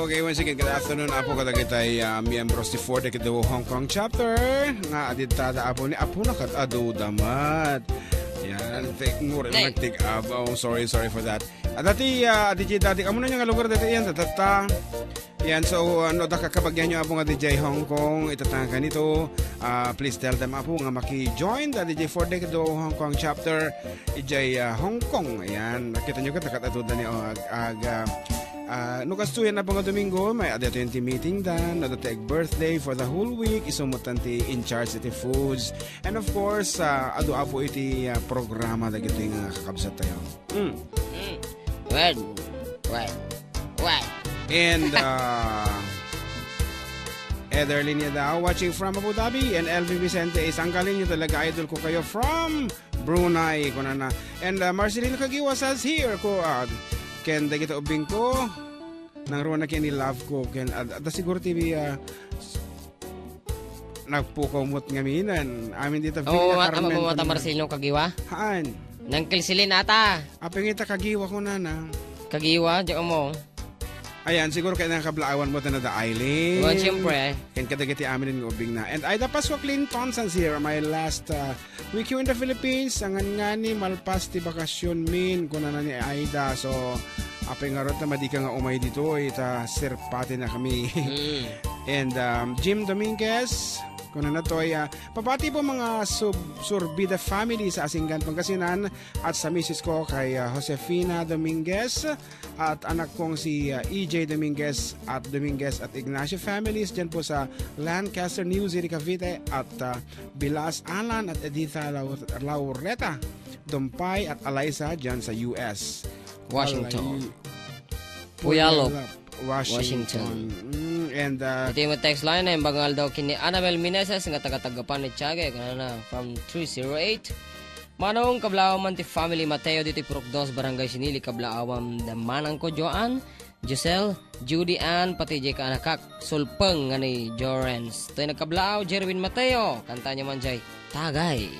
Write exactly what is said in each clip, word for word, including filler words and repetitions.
Okay, once again, good afternoon, Apo, kadagitay, ah, miyembros ti Four Decade Hong Kong Chapter. Nga, adittada, Apo, ni Apo na kat adu damat. Yan, thank mo rin Nay. Nagtig-, ah, oh, sorry, sorry for that. At dati, ah, D J dati, amo na nga lugar dati yan, tatatta. Yan, so, ano, da kakabagyan nyo, Apo, nga D J Hong Kong, itatangkan ito. Ah, please tell them, Apo, nga maki-join the D J Four Decade Hong Kong Chapter, D J, ah, Hong Kong. Ayan, nakita nyo ka, takat-atuda ni, oh, ag, ag, ah, Ah, no kastoyan na nga Domingo, may adda ti meeting dan, adda ti birthday for the whole week, isu met ti in charge iti foods. And of course, ah, adu Apo iti, ah, programa dagiti nga kakabsat tayo. Mm. Mm. Well, well, well. And, ah, Ederlyn Yadao watching from Abu Dhabi and L V Vicente is, "Ang galing niyo talaga, idol ko kayo from Brunei," kunana. And, uh, Marcelino Kagiwa says here, ko, uh, ken dagiti ubbing ko, nangruna ken ni love ko, ken, uh, da siguro ti, uh, nagpukaw met ngamin, amin dita Oo, Villa ma-, Carmen, ama mo ta kunana. Marcelino Kagiwa? Haan. Nang Kilsilin ata. Apay nga ita Kagiwa kunana. Kagiwa, di mo. Ayan, siguro kaya nakablaawan mo na da Eileen. Well, siyempre. Ken kadagiti amin nga ubing na. And Aida Pascua Clinton says here, my last, uh, week here in the Philippines, angan ngani malpas ti bakasyon min, kunana ni Aida. So, apay nga rot na madika nga umay ditoy, ta sirpati na kami. Mm. And, um, Jim Dominguez, kunana toy, uh, pabati po mga sub-, Surbida family sa Asingan, Pangasinan, at sa misis ko kay, uh, Josefina Dominguez, at anak kong si, uh, E J Dominguez at Dominguez at Ignacio families dyan po sa Lancaster, New City, Cavite, at, uh, Bilas Alan at Editha Lau-, Laureta Dompay at Eliza dyan sa U S. Washington. Alay-, Puyallup, Puyallup, Washington. Washington. Mm, and, uh, Iti mo text line, ay bagal daw kini Annabel Meneses nga taga-Tagapan ni Tiago, kanana from three zero eight. Manong, kablaawan man ti family Mateo ditoy Purok Dos, Barangay Sinili, kablaawan da manangko Joan, Giselle, Judy Ann, pati diay kaanakak, sulpeng nga ni Jorens. Toy nagkablaaw, Jerwin Mateo, kanta niya man jay, Tagay.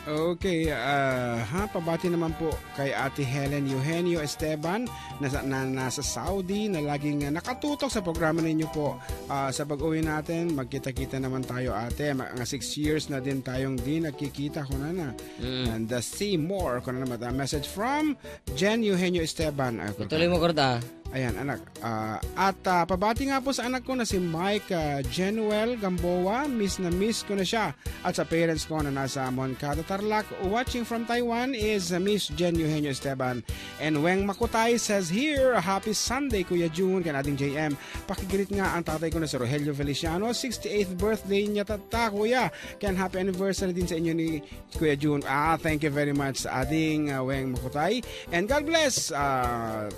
Okay, ah, ha, pabati naman po kay Ate Helen Eugenio Esteban, nasa, na, nasa Saudi, na laging, ah, nakatutok sa programa ninyo po. Ah, sa pag-uwi natin, magkita-kita naman tayo, ate. Ma-, mga six years na din tayong di nagkikita, kunana. Mm. And, uh, see more, kunana, mata-, message from Jen Eugenio Esteban. Ah, Ituloy mo, Kurt, ah. Ayan, anak. Ah, at, ah, pabati nga po sa anak ko na si Mike, ah, Genuel Gamboa. Miss na miss ko na siya. At sa parents ko na nasa Moncada, Tarlac. Watching from Taiwan is, uh, Miss Jen Eugenio Esteban. And Weng Makutay says here, "Happy Sunday, Kuya Jun, ken Ading J M. Pakigreet nga ang tatay ko na si Rogelio Feliciano, sixty-eighth birthday niya tatta, Kuya. Ken happy anniversary din sa inyo ni Kuya Jun." Ah, thank you very much, Ading, uh, Weng Makutay. And God bless, uh,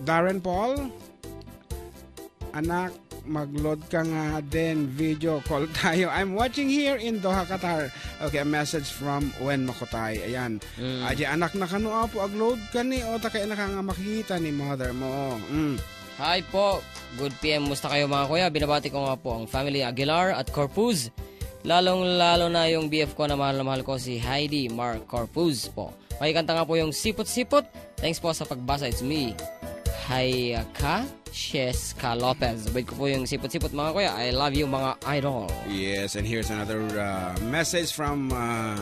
Darren Paul. Anak, mag-load ka nga din. Video call tayo. I'm watching here in Doha, Qatar. Okay, a message from Wen Makutay. Ayan. Mm. Aji anak na kano, apo, ag-load ka ni, o ta kaya na ka nga makita ni mother mo. Mm. Hi po. Good P M. Musta kayo, mga kuya? Binabati ko nga po ang family Aguilar at Corpuz. Lalong-lalo na yung B F ko na mahal na mahal ko, si Heidi Mark Corpuz po. Makikanta nga po yung Sipot-Sipot. Thanks po sa pagbasa. It's me, Hayaka Sheska Lopez. Wait ko po yung Sipot-Sipot, mga kuya. I love you, mga idol. Yes, and here's another, uh, message from, uh,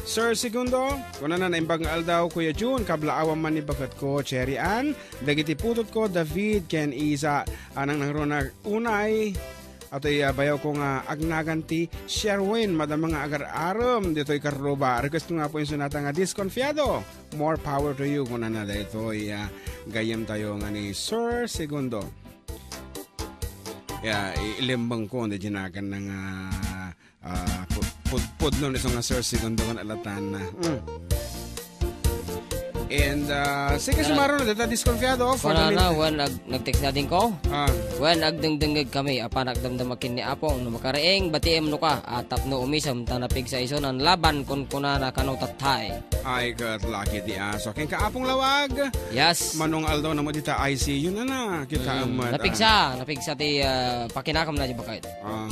Sir Segundo. Kuna na, naimbag nga aldaw, Kuya Jun, kablaawan man ni baket ko, Cherry Ann, dagiti putod ko, David, ken Isa, anang nangruna unay, atoy, ah, bayaw ko nga agnagan ti Sherwin, madama nga agar-arem, ditoy Carluba. Request ko nga po yung sonata nga Disconfiado. More power to you, kunana daytoy, ah, gayyem tayo nga ni Sir Segundo. Ya, i-, ilimbang ko, hindi dinagan na nga, ah, pu-, pud-, pudno ni nga Sir Segundo nga alatan na. Mm. And, ah, sige, Tara. Sumaro na, data Disconfiado, for the Wala na, meantime. Wen, nag-, nag-text na din ko. Ah. Wen, agdengdengeg kami, apan agdamdama ken ni Apong, no makariing, batiem no ka, a tapno umisem, ta napigsa isu nan laban, kunkunana kano tatay. Ay, ket laki di aso. Ken ka Apong Lawag? Yes. Manong aldaw na mo dita I C U na na. Kita Mm, amat, napigsa, ah. Napigsa ti, ah, pakinakam na di bakit? Aha.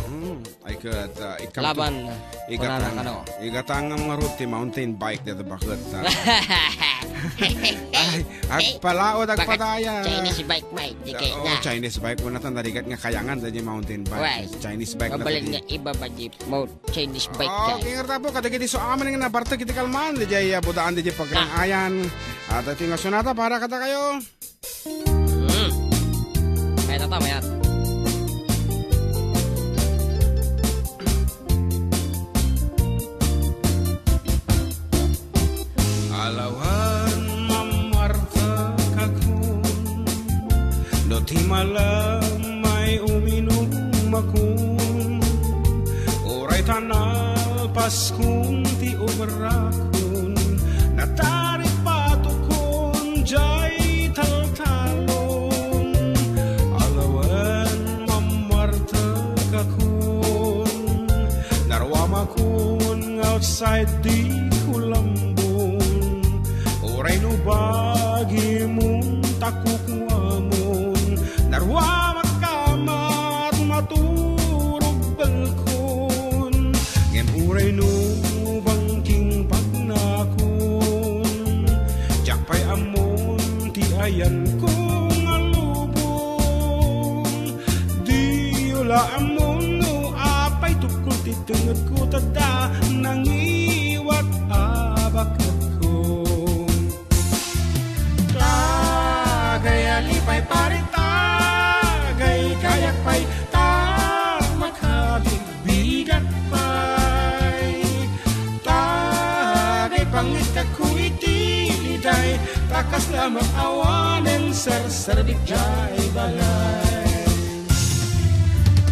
Ay, ket, ah, ikam Laban, to, kunana igatang, kano. Igatang nga mga route ti mountain bike dito bakit, ah. Ay, agpalaod, agpadaya. Chinese bike, mate. Di kaya na. Chinese bike, wala tan narigat nga kayangan, daydi mountain bike. Why? Chinese bike na. Mabalin nga iba ba di mo Chinese bike, guys? Okay, ngarta po, kadagiti so amin nga nabartek iti kalman, daydi, ah, budaan, daydi pagrangayan. At iti nga sonata para kada kayo. Hmm. Mayat ata, mayat. Alawan mamartekakon, no ti malam ay uminumakon, uray ta nalpaskon ti obrakon, nataripatokon jay taltalon. Alawan mamartekakon, narwamakon nga outside di kulambon. Uray no bagimon ta kukuamon, narwamak kamat maturog balkon. Ngem uray no bangking pagnakon, diak pay ammon ti ayanko nga lubong. Diyo la ammon no apay tukol ti tengedko, ta adda nangiwat a baketko. Tagay a lipay pare, tagay kayak pay, ta makabigbigat pay. Tagay pangngikatko iti liday, ta kasla met awanen serserbik jay balay.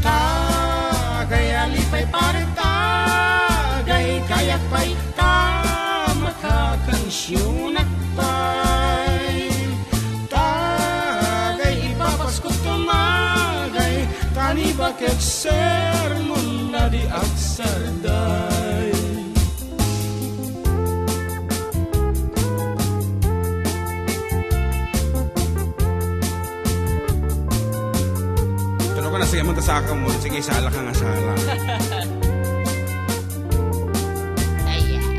Tagay a lipay pare, tagay kayak pay, ta makakansionak pay. Tagay ipapaskot tumagay, ta ni baket sermon na di agsarday. Pero kung nasa yaman ta sa akin mo, sige, sala ka nga sala. Ayan.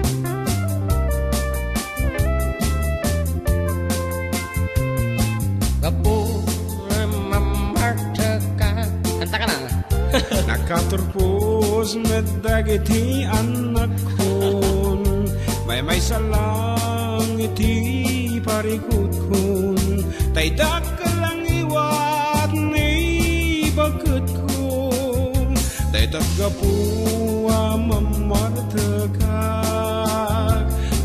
Gapu nga mamarteka. Kanta ka na. Nakaturpos met dagiti annakkon, maymaysa lang iti parikutko, tay dakkel a ngiwat ni baketko. Dayta gapu a mamartekak,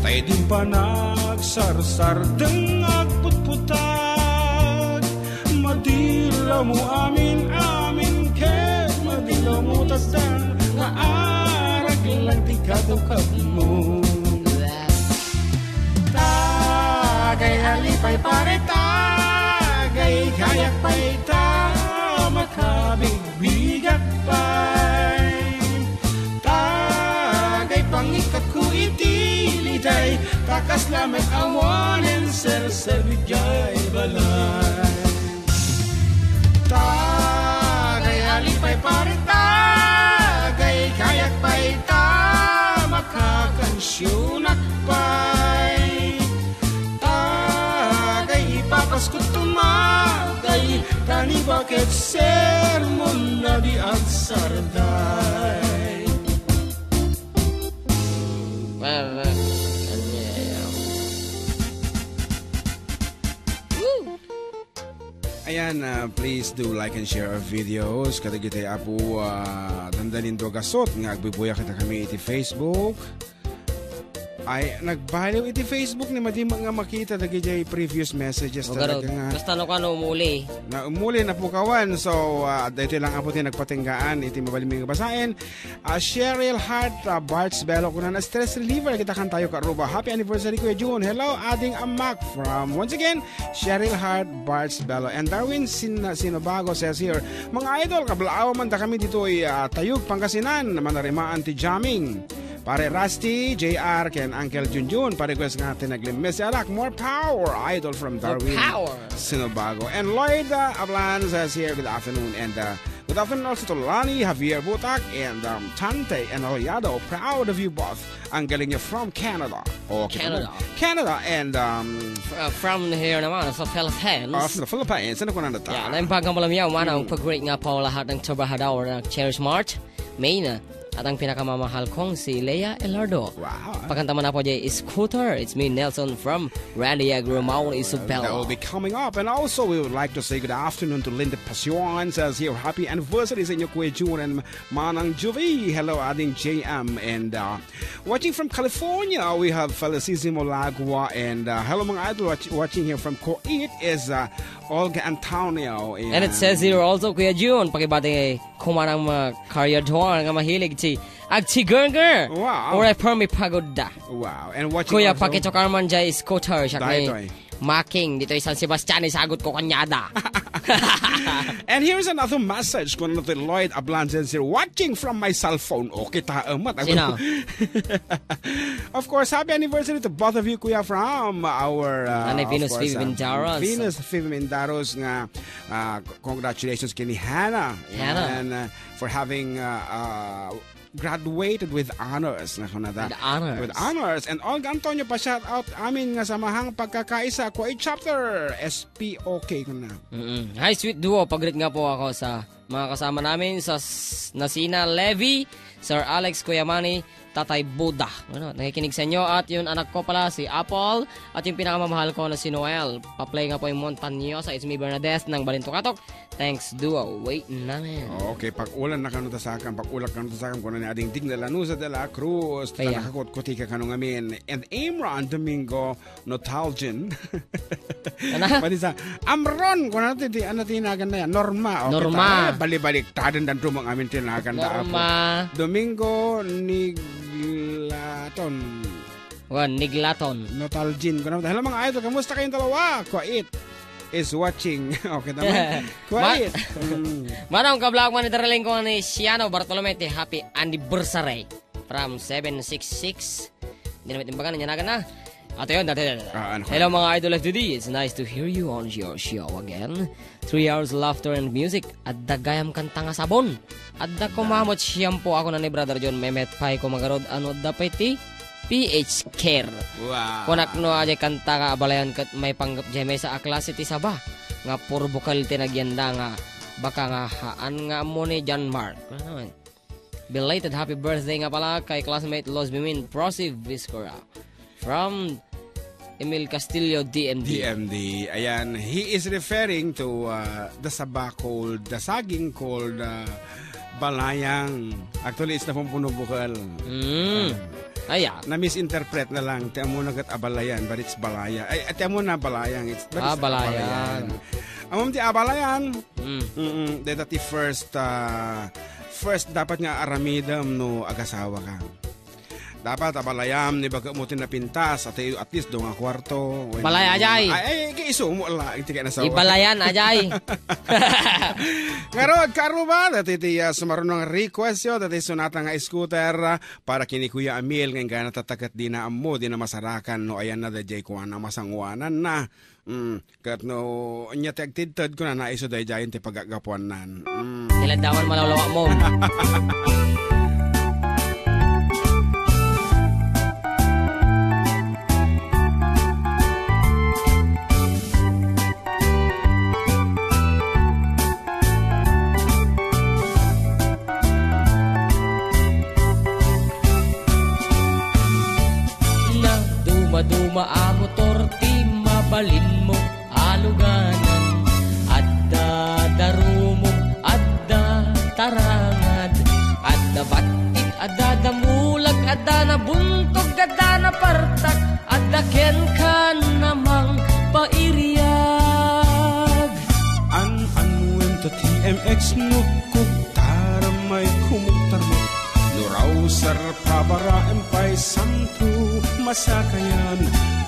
tay di panagsarsaardeng agputputak. Madilawmo amin-amin ket madilawmo tasdan nga araglan ti katukabmo. Tagay a lipay pare, tagay kayak pay, ta makabigbigat pay. Tagay pangikatko iti liday, ta kasla met awanen serserbi jay balay. Tagay a lipay pare, tagay kayak pay, ta makakansionak pay. Tagay ipapaskot tumagay, ta ni baket sermon na di agsarday. Para kaniayo. Ayan, ah, please do like and share our videos. Kadagiti apo, ah, dandalin do gasot nga agbubuya kita kami iti Facebook. Ay, nagbaliw iti Facebook ni madi nga makita dagiti previous messages. O, talaga garud. Nga. Basta no kano umuli. Na umuli, napukawan. So, ah, daytoy lang apo ti nagpatinggaan iti mabalin nga basaen. Ah, Cheryl Hart, ah, Barts Bello, kuna na stress reliever, kita kantayo karuba. Happy anniversary, Kuya Jun. Hello, ading amak from, once again, Cheryl Hart, Barts Bello, and Darwin Sin-, Sinobago says here, "Mga idol, kablaaw man da kami ditoy, ah, Tayug, Pangasinan, manarimaan ti jamming." Pare Rusty, J R, ken Uncle Junjun, pa-request nga ti naglimmes. Alak, more power, idol from Darwin Sinobago. And Lloyd, uh, Ablan says here, "Good afternoon," and, uh, Good afternoon also to Lani, Javier Butak, and, um, Tante and Aliado. Proud of you both. Ang galing niya from Canada. Okay, Canada. Canada and, um, Uh, from here naman, sa Philippines. Ah, from the Philippines. Ano ko na nata? Yeah, naimbag nga malamiaw, mana, Mm. ang pag-greet nga po lahat ng trabahador ng Cherish Mart, Maine, at ang pinakamamahal kong si Lea Elardo. Wow. Pakanta man po jay Scooter. It's me, Nelson, from Randy Agro, Mount Isabela. That will be coming up. And also, we would like to say good afternoon to Linda Pasion. Says here, "Happy anniversary sa inyo, Kuya Jun and Manang Juvie." Hello, Ading J M. And, uh, watching from California, we have Felicissimo Lagua. And, uh, hello, mga idol, watch-, watching here from Kuwait is, uh, Olga Antonio. And it says here also, Kuya Jun, pakibati kay kumanang mga karyador nga mahilig ti agtigerger. Wow. Or ay permi pagod da. Wow. And watching Kuya, also pakitokar man jay Scooter, siya kay Daytoy. Making, ditoy San Sebastian, isagot ko kanyada. And here's another message. Kuno ti Lloyd Ablanzan, sir, "Watching from my cell phone." Okay, ta, amat. Sino? Of course, happy anniversary to both of you, Kuya, from our, uh, Nanay Venus of course, Vivi uh, Mindaros. Venus Vivi Mindaros nga, uh, congratulations kini Hannah. Hannah. And, uh, for having, uh, uh, graduated with honors, na kuna da. With honors. With honors. And Olga Antonio, pa-shout out amin nga samahang pagkakaisa, Kuwait Chapter, S P O K kuna. Mm-mm. Hi, sweet duo. Pag-greet nga po ako sa mga kasama namin, sa s-, Nasina Levy, Sir Alex, Kuya Manny, Tatay Buda. Ano, nakikinig sa inyo. At yung anak ko pala, si Apple. At yung pinakamamahal ko na si Noel. Pa-play nga po yung Montañosa. It's me, Bernadette, ng Balintokatok. Thanks, duo. Wait namin. Okay, pag-ulan na kano tasakan, pag-ulan kano tasakan, kuna ni Ading Digna Lanusa de la Cruz, Kaya. Nakakutkuti ka kano ngamin. And Imran Domingo Notalgin. Ano? Pati sa Amron, kuna ti, ti, ano ti nagan na yan? Norma. Okay, Norma. Ta-, bali-balik. Tadan dan dumang amin ti nagan da, Norma. Apo. Domingo Niglaton. Wan, Niglaton. Notalgin. Kuna, hello, mga idol. Kamusta kayong dalawa? Kuwait is watching. Okay naman. Kuwait. Ma-, Mm. Manong kablak man, idaralingko ni Siano Bartolome ti happy anniversary from seven six six. Hindi naman timbangan, nanyagan na. Ato yun, dati, dati. Ah, ano ka? Hello, mga idol F D D. It's nice to hear you on your show again. Three hours laughter and music. Adda gayam kanta nga sabon. Adda kumamot shampoo ako na ni Brother John. Memet pay ko magarod ano adda pay ti P H Care. Wow. Kunak no, ajay kanta nga abalayan ket maipanggep jay maysa a klase ti saba nga puro bukal ti nagyanda nga baka nga haan nga ammo ni John Mark. Ano naman? Belated happy birthday nga pala kay classmate Los Bimin, Prosi Viscora. From Emil Castillo, D M D. D M D. Ayan, he is referring to, uh, the saba called, the saging called, uh, balayang. Actually, it's napumpuno bukal. Mm. Ayan. Na-misinterpret na lang. Ti ammo na ket abalayan, but it's balaya. Ay, ti ammo na balayang, it's, but Ah, it's balayan. Abalayan. Ammom ti abalayan. Mm. Mm-mm. Deta ti first, uh, first dapat nga aramidem no agasawa ka. Dapat abalayam ni baga mo ti napintas, at, at least do nga kwarto. Balay, ajay. Ay, ay, kay isu mo la, iti kay nasawa. Ibalayan, ajay. Ngarud, karuba, dati ti, ah, sumarunong request yo, dati sunata nga scooter, ah, para kini Kuya Amil, nga inggana tataket di na ammo, di na masarakan, no, ayan na, dajay kuana, masanguanan na. Mm, ket no ania ti agtidted, kunana, isu daydiayen ti pagagapuannan. Mm. Niladdawan malawlawa mo. Nadumaduma a motor ti mabalinmo a luganan. Adda darumo, adda tarangad, adda battit, adda damulag, adda nabuntog, adda napartak, adda kenka namang pairiag. An-anuen ta T M X no kugtaram ay kumugtarmo. No rausar pabaraem pay santo masakayan.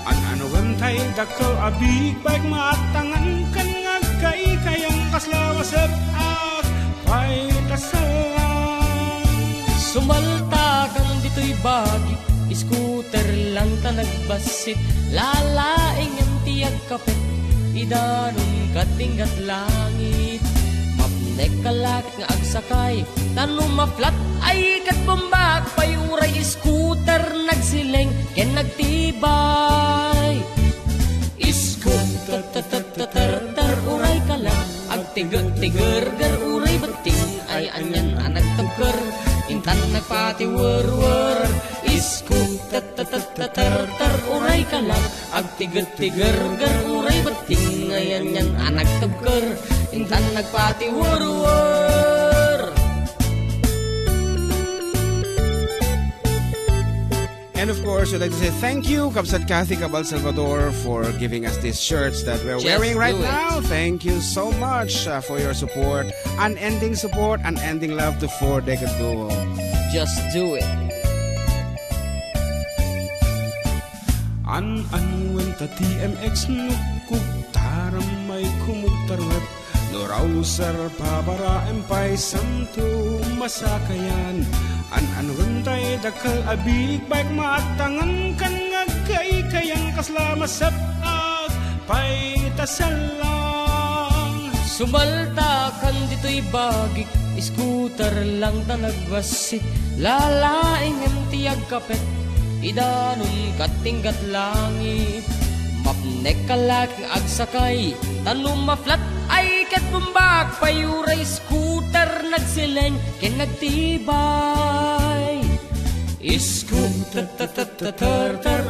An-anuen tay dakkel a big bike maatangan ken nga agkaikayan kasla wasep ak pay kasalan. Sumaltakan ditoy bagi, scooter lang ta nagbassit, lalaingem ti agkapet, idanun katinggat langit. Map- Nagkalakit nga agsakay, ta no ma-flat ay ket bumbak pay, uray scooter nagsileng ken nagtibay. Scooter, uray ka lang, agtiget-tigerger, uray betting ay anian a nagtebker, intan nagpatiwerwer. Scooter, uray ka lang, agtiget-tigerger, uray betting ay anian a nagtebker, intan nagpatiwerwer. And of course, we'd like to say thank you, Kabsat Kathy Cabal Salvador, for giving us these shirts that we're Just wearing right do it. now. Thank you so much, uh, for your support, unending support, unending love to Four Decade Duo. Just do it. An-anuen ta T M X no kugtaram may kumugtarwet, no rouser pabaraem pay santo masakayan. An-anuen tay dakkel a bigbag maattangan kan ngagkaikayan kasla masep a pay ta sallang. Sumalta kan ditoy bagik, scooter lang ta nagbassit. Lalaingem ti agkapet, idanun kat tinggat langit. Mapnek ka laking agsakay, ta no ma-flat ay ket bumbak pay, uray scooter nagsileng ken nagtibay. Scooter,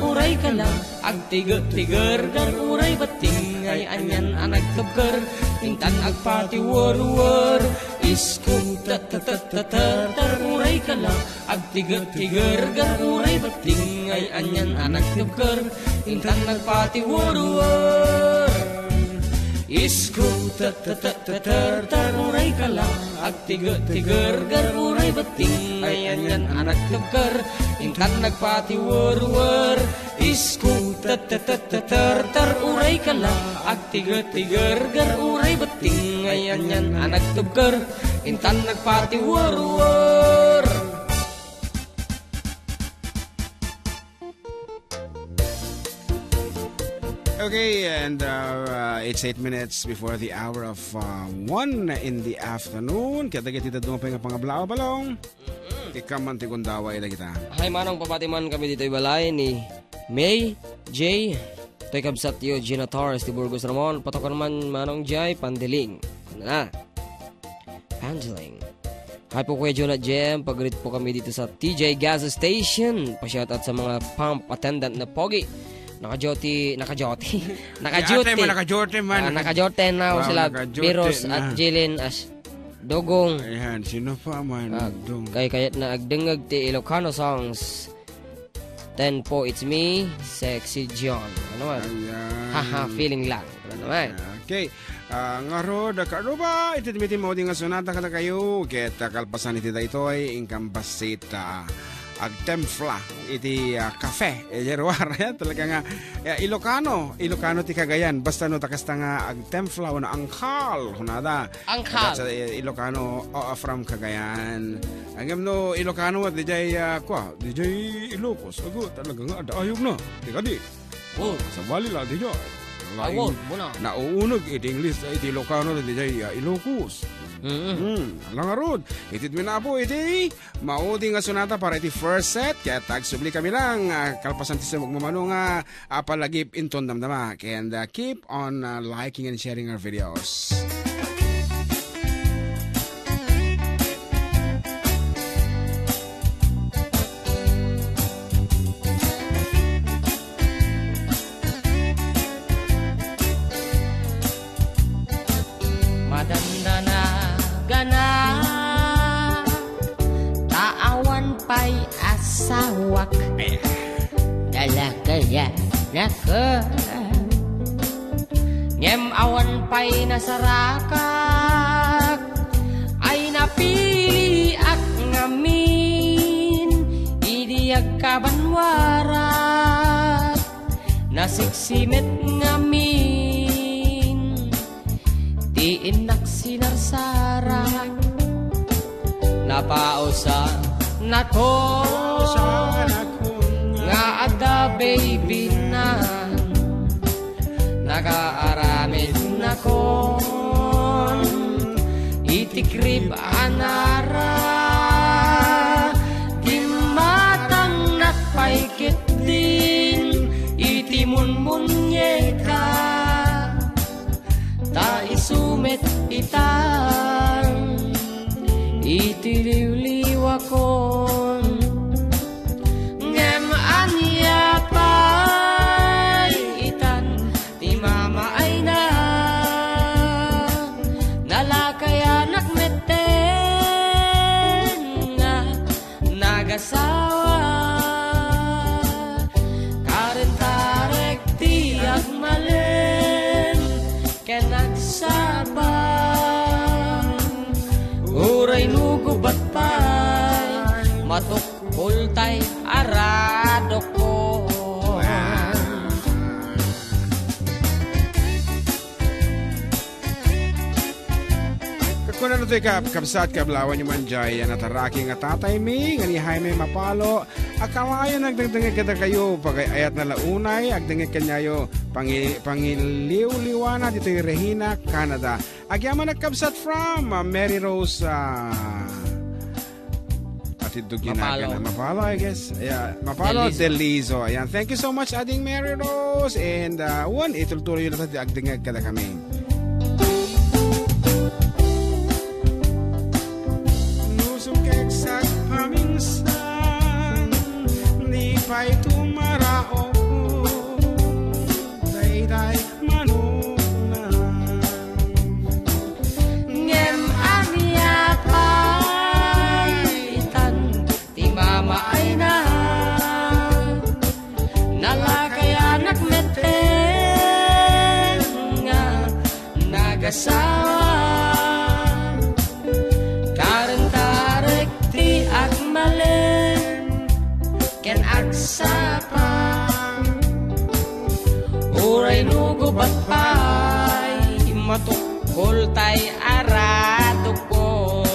uray ka lang, agtiget-tigerger, uray betting ay anian a nagtebker, intan agpatiwerwer. Scooter, uray ka lang, agtiget-tigerger, uray betting ay anian a nagtebker, intan nagpatiwerwer. Scooter, uray ka lang, agtiget-tigerger, uray betting ay anian a nagtebker, intan nagpatiwerwer. Scooter, uray ka lang, agtiget-tigerger, uray betting ay anian a nagtebker, intan nagpatiwerwer. Okay, and, uh, uh, it's eight minutes before the hour of, uh, one in the afternoon. Kaya dagiti dadduma pay nga pangablaaw, Balong. Mm-mm. Ikkan man ti gundaway dagita. Hay, Manong, pabati man kami ditoy balay ni May J. Toy kabsat yo, Gina Torres ti Burgos Ramon. Patokan man, Manong Jay, Pandiling. Ano na? Pandiling. Hi po, Kuya Jonah Jem. Pag-greet po kami dito sa T J Gas Station. Pa-shoutout sa mga pump attendant na pogi. Naka-duty, naka-duty. Naka-duty. Ate, naka-duty man. Ah, naka-duty na. Wow, sila naka-duty Biros na. At Jilin as Dugong. Ayan, sino pa man? Ah, Dugong. Kay kayat na agdengeg ti Ilocano songs. Ten po, it's me, Sexy John. Ano man? Ayan. Haha, feeling lang. Ano naman? Okay. Ah, ngarud, karuba, iti dagiti maudi nga sonata kadakayo, ket, ah, kalpasan iti daytoy, inkan bassit, ah, agtempla iti, ah, cafe. Eh, Jeruar, eh, talaga nga, eh, Ilocano, Ilocano ti Cagayan. Basta no, ta kasta nga agtempla, wenno angkal, kunada. Angkal. That's, eh, Ilocano, oh, from Cagayan. Ngem no Ilocano, dijay, ah, kua, dijay Ilocos. Ago, talaga nga, adda ayog na. Di kadi. Oh. Sabali la, dijay. Laing Awon, muna. Nauuneg iti English, eh, iti Ilocano, dijay, ah, Ilocos. Mm-mm. Hmm, ala ngarud. Iti minapo, iti maudi nga sonata para iti first set. Ket agsubli kami lang, ah, kalpasan ti sumagmamano nga, ah, palagip inton damdama. And, ah, keep on, ah, liking and sharing our videos. Madandana gana, ta awan pay asawak. Eh. Dalakayanaka. Ngem awan pay nasarakak, ay napiliak ngamin idi agkabanwarak. Nasiksi met ngamin ti innak sinarsarak. Napausanakon nga adda baby na. Nakaaramidnakon iti Matukkoltay a radukol. Kakunana toy, kab-, kabsat, kablawan yo man jay a nataraki nga tataymi, nga ni Jaime Mapalo, a kalayo nagdengdengngeg kadakayo, pagay-ayatna la unay, agdengngeg kaniayo, pangi-, pangiliwliwana ditoy Regina, Canada. Agyamanak, kabsat, from, uh, Mary Rose, uh, Atiddog yun na Mapalo. Mapalo, I guess. Yeah, Mapalo, Delizo. Delizo. Ayan. Thank you so much, Ading Mary Rose. And, uh, wen, itultuloy yo na ti agdengngeg kadakami. Nusum kagsak paminsan, di pay tumaraok. Dayday manunang. Ngem ania pay itan ti mamaayna? Nalakayanak metten nga nagasawa. Karentarek ti agmalem ken agsapa. Uray no gubat pay, matukkoltay a radukol.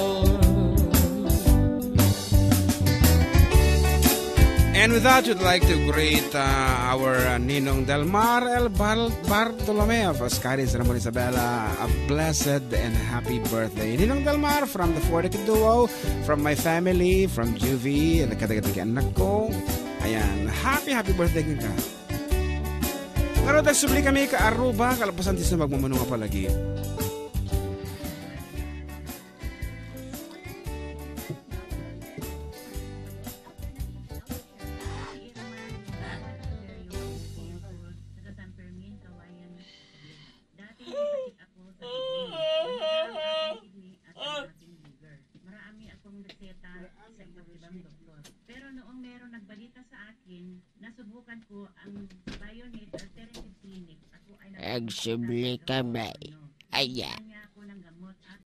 And with that, we'd like to greet, uh, our, uh, Ninong Delmar El Bar-, Bartolome of Ascaris, Ramon Isabela, a blessed and happy birthday. Ninong Delmar from the Forty Duo, from my family, from Juvie, and kadagiti anak ko. Ayan, happy, happy birthday kenka. Ngarud, agsubli kami ka Aruba, kalapasan ti sa magmamano nga palagi. Pero noong meron nagbalita sa akin, nasubukan ko ang Bionet Alternative Clinic. Ako ay Agsubli kami. Ayan. Kanya ako ng gamot at